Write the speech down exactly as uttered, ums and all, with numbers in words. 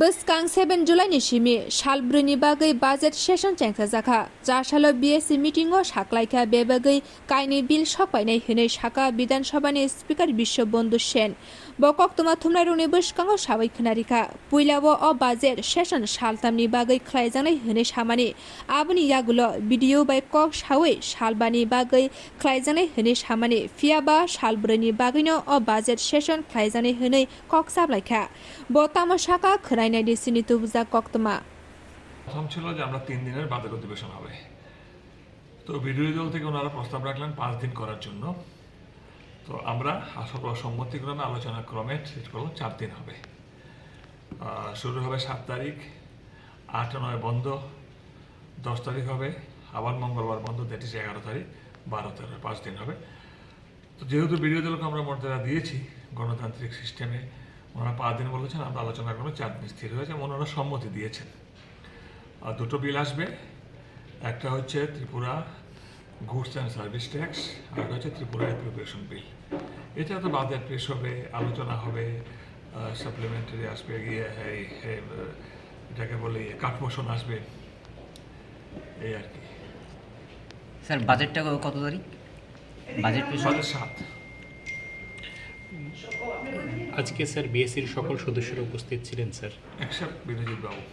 Bwskang seven July ni simi sal brwi ni bagwi budget session chengsajakha. Cha salo B S C meeting o saklaikha bebagwi kainwi bill sokpainai hwnwi saka Bidhan Sabha ni Speaker Biswa Bandhu Sen. Bo koktwma thumnairokni bwskango sawi khwnarikha. Puilao o budget session saltamni bagwi khlaijaknai hwnwi samani, aboni yagulo B D O bai kok sawi salbani bagwi khlaijaknai hwnwi samani, phiyaba sal brwi ni bagwino o budget session khlaijaknai hwnwi kok chaplaikha. Bo tamo saka khwnainai di sini tubujak koktwma. প্রথম ছিল যে আমরা তিন দিনের বাজেট অধিবেশন হবে। তো বিরোধী দল থেকে ওনারা প্রস্তাব রাখলেন পাঁচ দিন করার জন্য। তো আমরা সকল সম্মতিক্রমে, আলোচনা ক্রমে ঠিক করলাম চার দিন হবে। আহ, শুরু হবে সাত তারিখ, আট নয় বন্ধ, দশ তারিখ হবে, আবার মঙ্গলবার বন্ধ, দ্যাট ইজ এগারো তারিখ, বারো তেরো, পাঁচ দিন হবে। তো যেহেতু বিরোধী দলকে আমরা মর্যাদা দিয়েছি গণতান্ত্রিক সিস্টেমে, ওনারা পাঁচ দিন বলেছেন, আমরা আলোচনা করবো, চার দিন স্থির হয়েছে এবং ওনারা সম্মতি দিয়েছেন। আর দুটো বিল আসবে, একটা হচ্ছে Tripura goods and service tax, আর একটা হচ্ছে ত্রিপুরা অ্যাপ্রোপ্রিয়েশন বিল। এটা তো বাজেট পেশ হবে, আলোচনা হবে, সাপ্লিমেন্টারি আসবে, ইয়ে, এই, এই, আহ, এটাকে বলে ইয়ে, কাট মোশন আসবে, এই আর কি। স্যার, বাজেটটা কত তারিখ? বাজেট পেশ? বাজেট সাত। আজকে স্যার বিএসসির সকল সদস্যরা উপস্থিত ছিলেন স্যার। এক্সেপ্ট বিনোজিৎ বাবু।